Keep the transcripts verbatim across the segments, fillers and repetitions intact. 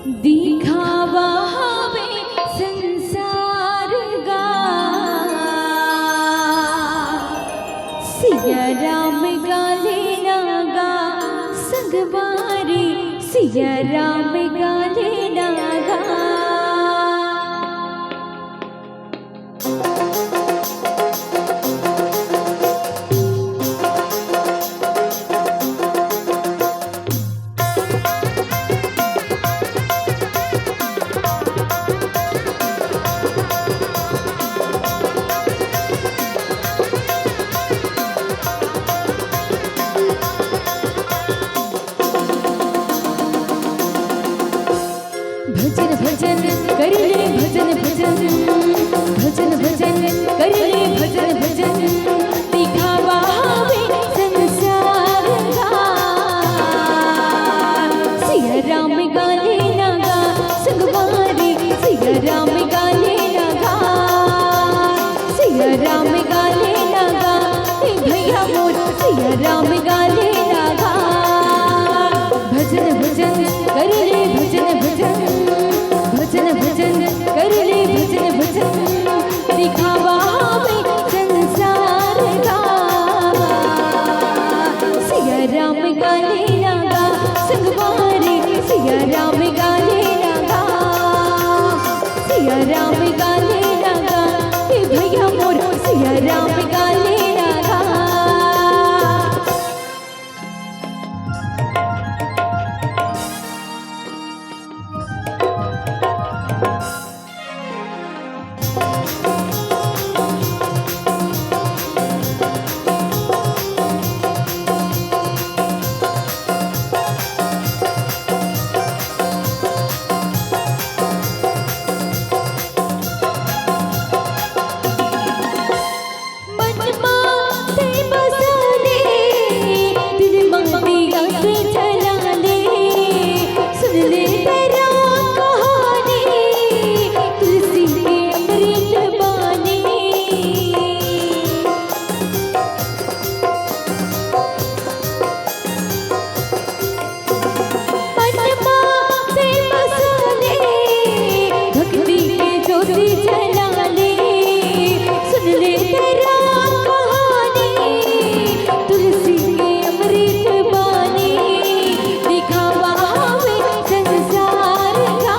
दिखावा हवे संसार गा, सिया राम गा लेना गा, संगवारी सिया राम गा लेना गा। भजन भजन कर ले, भजन भजन, भजन भजन कर ले, भजन भजन। दिखावा हवे संसार गा, सिया राम गा लेना गा, संगवारी सिया राम गा लेना गा, सिया राम गा लेना गा, ए भैया मोर सिया राम गा लेना गा। भजन भजन कर ले, भजन भजन, भजन भजन कर ले, भजन भजन। दिखावा हवे संसार गा, सिया राम गा लेना गा, संगवारी सिया राम गा लेना गा, सिया राम गा लेना गा, ए भैया मोर सिया राम गा लेना गा। मन मा ते बसा ले, दिल मा दिया ते जला ले। सुन ले तेरा कहानी, तुलसी के अमृत बानी। मन मा ते बसा ले, भक्ति के ज्योति जला ले। सुन ले तेरा कहानी, तुलसी के अमृत बानी। दिखावा हवे संसार गा,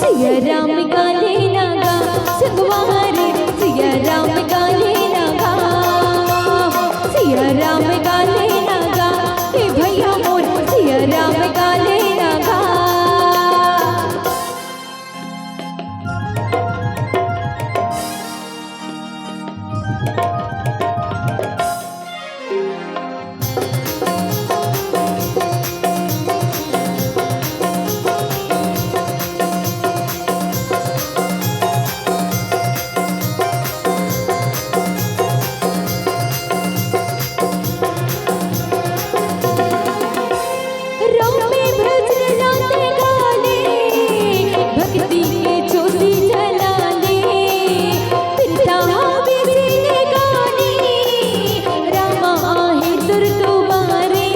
सिया राम गा लेना गा, संगवारी सिया राम गा लेना गा, सिया राम गा लेना गा, ए भैया मोर सिया राम गा लेना गा। राम में भजन रात गाले, भक्ति के ज्योति जला ले। पिता हवे जिनगानी, रामा आहे तुर दुआरे।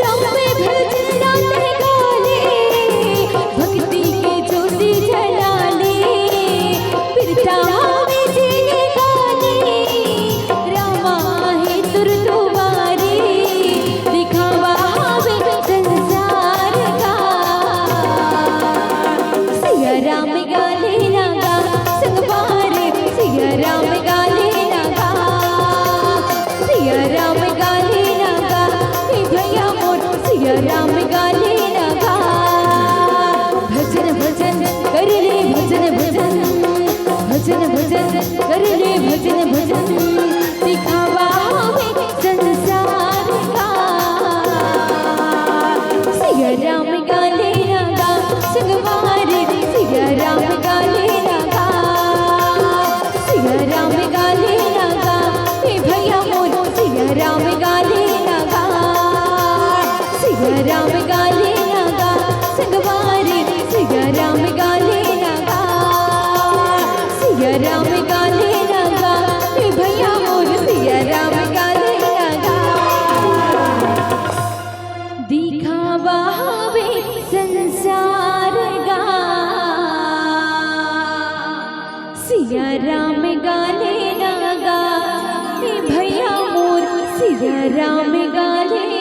राम में भजन रात गाले, भक्ति के ज्योति जला ले। पिता हवे जिनगानी, रामा आहे तुर दुआरे। दिखावा हवे संसार गा, सिया राम गा लेना गा, संगवारी सिया राम गा लेना गा, सिया राम गा लेना गा, ए भैया मोर सिया राम गा लेना गा। भजन भजन कर ले, भजन भजन, भजन भजन कर ले, भजन भजन। दिखावा हवे संसार गा, सिया राम गा लेना गा, संगवारी सिया राम गा लेना गा, सिया राम गा लेना गा, ए भैया मोर सिया राम गा लेना गा, सिया राम गा लेना गा, संगवारी सिया राम गा लेना गा, सिया राम गा लेना गा, सिया राम गाले ना गा, ए भैया मोर सिया राम गाले